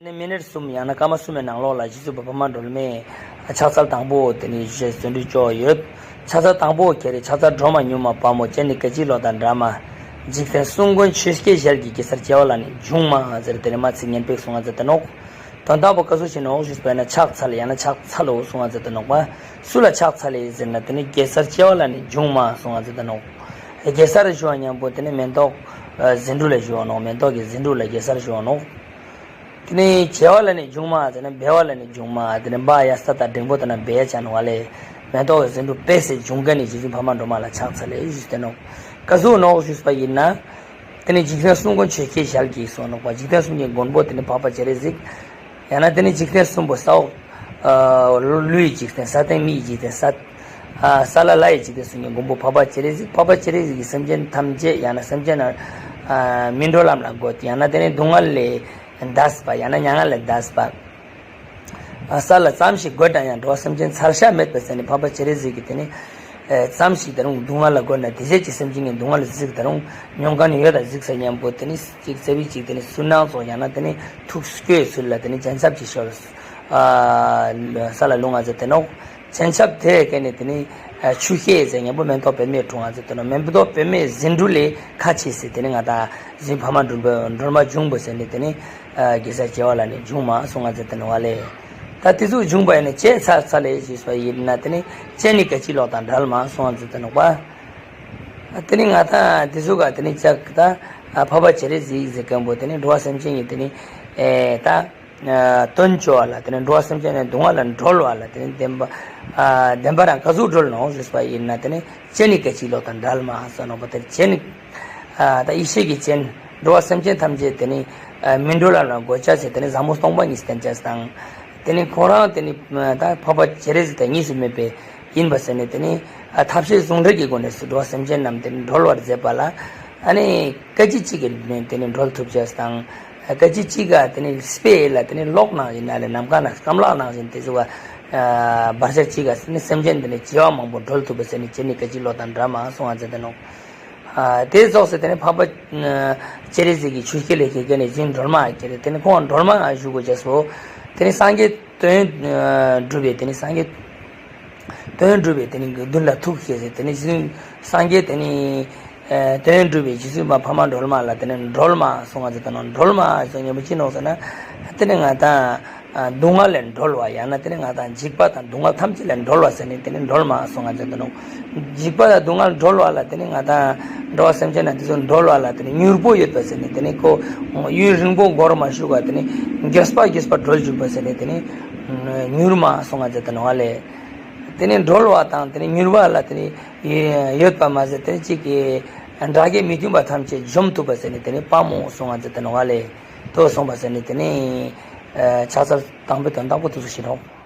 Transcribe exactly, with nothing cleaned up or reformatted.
ནི་མི་ནཊ་གསུམ་ཡང་ན་སྐར་མ་གསུམ་མའི་ནང་ལོགས་ལ་རྗེ་བཙུན་བོད་ཕ་མ་སྒྲོལ་མའི་ཕྱག་འཚལ་དང་པོ་དེ་ནི་ཞུ་ཟིན་འགྲོ་ཅོག་ཡོད། ཕྱག་འཚལ་དང་པོ་ཁྱེར་རེ་ཕྱག་འཚལ་སྒྲོལ་མ་མྱུར་མ་དཔའ་མོ། སྤྱན་ནི་སྐད་ཅིག་གློག་དང་འདྲ་མ། འཇིག་རྟེན་གསུམ་མགོན་ཆུ་སྐྱེས་ཞལ་གྱི། གེ་སར་བྱེ་བ་ལ་ནི་འབྱུང་མ་ཟེར་དེ་ནི་མ་ཚིག་ངན་པའི་གསུང་ང་མཛད་དེ་ནོག། དོན་དག་པོ་ཀ་ཟུག་ཞིག་ནོག་ཞུས་པ་ཡིན་ན་ཕྱག་འཚལ་ཡང་ན་ཕྱག་འཚལ་ལོ་གསུང་ང་མཛད་དེ་ནོག་པ། སུ་ལ་ཕྱག་འཚལ་ལེ་ཟེར་ན་དེ་ནི་གེ་སར་བྱེ་བ་ལ་ནི་འབྱུང་མ་གསུང་ང་མཛད་དེ་ནོག། གེ་སར་ཞུ་བ་མཉམ་པོ་དེ་ནི་མེ་ཏོག་ཟེ་འབྲུ་ལ་ཞུ་བ་ནོག། མེ་ཏོག་གི་ཟེ་འབྲུ་ལ་གེ་སར་ཞུ་བ་ནོག། དེ་ནི་བྱེ་བ་ལ་ནི་འབྱུང་མ་ཟེར་ན་འབལ་བ་ལ་ནི་འབྱུང་མ། དེ་ནི་འབའ་ཡ་ས་ད་འགྲེང་བུ་དང་ན་འབལ་ཡ་ཆ་ནོག་ལེ། མེ་ཏོག་གི་ཟེ་འབྲུ་འབལ་སེ་འབྱུང་མཁན་ནི་རྗེ་བཙུན་འཕགས་མ་སྒྲོལ་མ་ལ་ཕྱག་འཚལ་ལེ་ཞུས་ཏེ་ནོག། ཀ་ཟུག་ནོག་ཞུས་པ་ཡིན་ན། དེ་ནི་འཇིག་རྟེན་གསུམ་མགོན་ཆུ་སྐྱེས་ཞལ་གྱི་གསུང་ནོག་པ། འཇིག་རྟེན་གསུམ་གྱི་མགོན་པོ་དེ་ནི་འཕགས་པ་སྤྱན་རས་གཟིགས། ཡང་ན་དེ་ནི་འཇིག་རྟེན་གསུམ་པོ་ས་འོག་ཀླུའི་འཇིག་རྟེན། ས་སྟེང་མིའི་འཇིག་རྟེན། ས་ས་ལ་ལྷའི་འཇིག་རྟེན་གསུམ་གྱི་མགོན་པོ་འཕགས་པ་སྤྱན་རས་གཟིགས། འཕགས་པ་སྤྱན་རས་གཟིགས་ཀྱིས་སེམས་ཅན་ཐམས་ཅད་ཡང་ན་སེམས་ཅན་རྣམས་མི་འགྲོ་ལམ་ལ་འགོད། ཡང་ན་དེ་ནི་སྡུག་བསྔལ་ལས་འདས་པ་ཡང་ན་མྱ་ངན་ལས་འདས་པ། ས་ལ་ཙམ་ཞིག་འགོད་ན་ཡང་འགྲོ་བ་སེམས་ཅན་ཚར་ཤ་མེད་པ་ཟེར་ནས་འཕགས་པ་སྤྱན་རས་གཟིགས་ཀྱིས་དེ་ནི་ཙམ་ཞིག་ད་རུང་སྡུག་བསྔལ་ལ་འགོད་ན་དེ་ཟད་ཀྱི་སེམས་ཅན་གྱི་སྡུག་བསྔལ་གཟིགས་ད་རུང་མྱོང་མཁན་ཡོད་ད་གཟིགས་ས་མཉམ་པོ་དེ་ནི་ཅིག་ཙེ་བི་ཅིག་དེ་ནི་སུན་སྣང་ཚོགས་ཡང་ན་དེ་ནི་ཐུགས་སྐྱོའི་ཚུལ་ལ་དེ་ནི་སྤྱན་ཆབ་ཅིག་ཤོར། ས་ལ་ལྷུང་ང་མཛད་དེ་ནོག། སྤྱན་ཆབ་དེ་ཀ་ནི་དེ་ནི་ཆུ་སྐྱེས་ཟེར་མཉམ་པོ་མེ་ཏོག་པདྨའི་དྲུང་ང་མཛད་དེ་ནོག། མེ་ཏོག་པདྨའི་ཟེ་འབྲུ་ལས་ཁ་ཕྱེས་སེ་དེ་ནི་ང་ད་རྗེ་བཙུན་འཕགས་མ་སྒྲོལ་མ་སྒྲོལ་མ་འབྱུང་པོ་ཟེར་ནི་དེ་ནི་གེ་སར་བྱེ་བ་ལ་ནི་འབྱུང་མ་གསུང་ང་མཛད་དེ་ནོག་ལེ། ད་དེ་ཚོ་འབྱུང་པ་ཡིན་ན་ཅི་ཕྱག་འཚལ་ལེ་ཞུས་པ་ཡིན་ན་དེ་ནི་སྤྱན་ནི་སྐད་ཅིག་གློག་དང་འདྲ་མ་གསུང་ང་མཛད་དེ་ནོག་པ། དེ་ནི་ང་ད་དེ་ཚོ་ག་དེ་ནི་ཅག་ད་འཕགས་པ་སྤྱན་རས་གཟིགས་ཟེར་མཁན་པོ་དེ་ནི་འགྲོ་བ་སེམས་ཅན་གྱི་དེ་ནི་ད་དོན་བཅོ་བ་ལ་དེ་ནི་འགྲོ་བ་སེམས་ཅན་ནི་སྡུག་བསྔལ་ལས་སྒྲོལ་བ་ལ་དེ་ནི་བདེན་པ་བདེན་པ་རང་ག་ཟུག་སྒྲོལ་ནོག་ཞུས་པ་ཡིན་ན་དེ་ནི་སྤྱན་ནི་སྐད་ཅིག་གློག་དང་འདྲ་མ་གསུང་ནོག་པ། དེ་སྤྱན་ནི་ད་ཡེ་ཤེས་ཀྱི་སྤྱན། འགྲོ་བ་སེམས་ཅན་ཐམས་ཅད་དེ་ནི་མི་འགྲོ་ལམ་ལ་འགོད་བྱ་ཟེར་དེ་ནི་ཟབ་མོ་སྟོང་པ་ཉིད་བསྟན་བྱ་དང་། དེ་ནི་ཁོ་རང་དེ་ནི་ད་འཕགས་པ་སྤྱན་རས་གཟིགས་དང་གཉིས་སུ་མེད་པའི་ཡིན་པ་ཟེར་ནས་དེ་ནི་ཐབས་ཤེས་ཟུང་འབྲེལ་གྱི་སྒོ་ནས་སུ་འགྲོ་བ་སེམས་ཅན་རྣམས་དེ་ནི་སྒྲོལ་བར་མཛད་པ་ལ། ཨ་ནི་སྐད་ཅིག་གཅིག་གིས་དེ་ནི་སྒྲོལ་ཐུབ་བྱ་དང་། སྐད་ཅིག་གཅིག་ག་དེ་ནི་དཔེ་ལ་དེ་ནི་གློག་ནང་བཞིན་ན་ལས་ནམ་མཁའ་ན་སྐམ་ལག་ནང་བཞིན་དེ་ཚོ་བ་བར་ཆད་གཅིག་ག་དེ་ནི་སེམས་ཅན་དེ་ནི་བྱེ་བ་མང་པོ་སྒྲོལ་ཐུབ་པ་ཟེར་ནི་སྤྱན་ནི་སྐད་ཅིག་གློག་དང་འདྲ་མ་གསུང་ང་མཛད་དེ་ནོག། དེ་ཙོགས་སེ་དེ་ནི་འཕགས་པ་སྤྱན་རས་གཟིགས་ཀྱི་ཆུ་སྐྱེས་ལས་སྐྱེས་ཀ་ནི་རྗེ་བཙུན་སྒྲོལ་མ་ཁྱེར་རེ་དེ་ནི་ཁོང་སྒྲོལ་མ་ཞུ་དགོས་བྱས་སོ། དེ་ནི་སངས་རྒྱས་དོན་སྒྲུབ་པའི་དེ་ནི་སངས་རྒྱས་དོན་སྒྲུབ་པའི་དེ་ནི་མདུན་ལ་ཐུགས་བསྐྱེད་ཟེར་དེ་ནི་རྗེ་བཙུན་སངས་རྒྱས་དེ་ནི་དོན་སྒྲུབ་པའི་རྗེ་བཙུན་མ་འཕགས་མ་སྒྲོལ་མ་ལ་དེ་ནི་སྒྲོལ་མ་གསུང་ང་མཛད་དེ་ནོག། སྒྲོལ་མ་གསུང་མཉམ་པོ་ཅི་ནོག་ཟེར་ན་དེ་ནི་ང་དང་སྡུག་བསྔལ་ལས་སྒྲོལ་བ་ཡང་ན་དེ་ནི་ང་དང་འཇིགས་པ་དང་སྡུག་བསྔལ་ཐམས་ཅད་ལས་སྒྲོལ་བ་ཟེར་ནི་དེ་ནི་སྒྲོལ་མ་གསུང་ང་མཛད་དེ་ནོག། འཇིགས་པ་དང་སྡུག་བསྔལ་སྒྲོལ་བ་ལ་དེ་ནི་ང་དང་འགྲོ་བ་སེམས་ཅན་རྣམས་དེ་ཚོ་སྒྲོལ་བ་ལ་དེ་ནི་མྱུར་པོ་ཡོད་པ་ཟེར་ནི་དེ་ནི་ཁོ་ཡུན་རིང་པོ་འགོར་མ་བཅུག་ག་དེ་ནི་མགྱོགས་པ་མགྱོགས་པ་སྒྲོལ་བཅུག་པ་ཟེར་ནི་དེ་ནི་མྱུར་མ་གསུང་ང་མཛད་དེ་ནོག་ལེ། དེ་ནི་སྒྲོལ་བ་དང་དེ་ནི་མྱུར་བ་ལ་དེ་ནི་ཡོད་པ་མ་ཟད་དེ་ནི་གཅིག་གི་སྒྲ་སྐད་མི་མཐུན་པ་ཐམས་ཅད་འཇོམས་ཐུབ་པ་ཟེར་ནི་དེ་ནི་དཔའ་མོ་གསུང་ང་མཛད་དེ་ནོག་ལེ། དོ་གསུངས་པ་ཟེར་ནི་དེ་ནི་ཕྱག་འཚལ་དང་པོའི་དོན་དག་པོ་དེ་ཚོ་ཞིག་ནོག།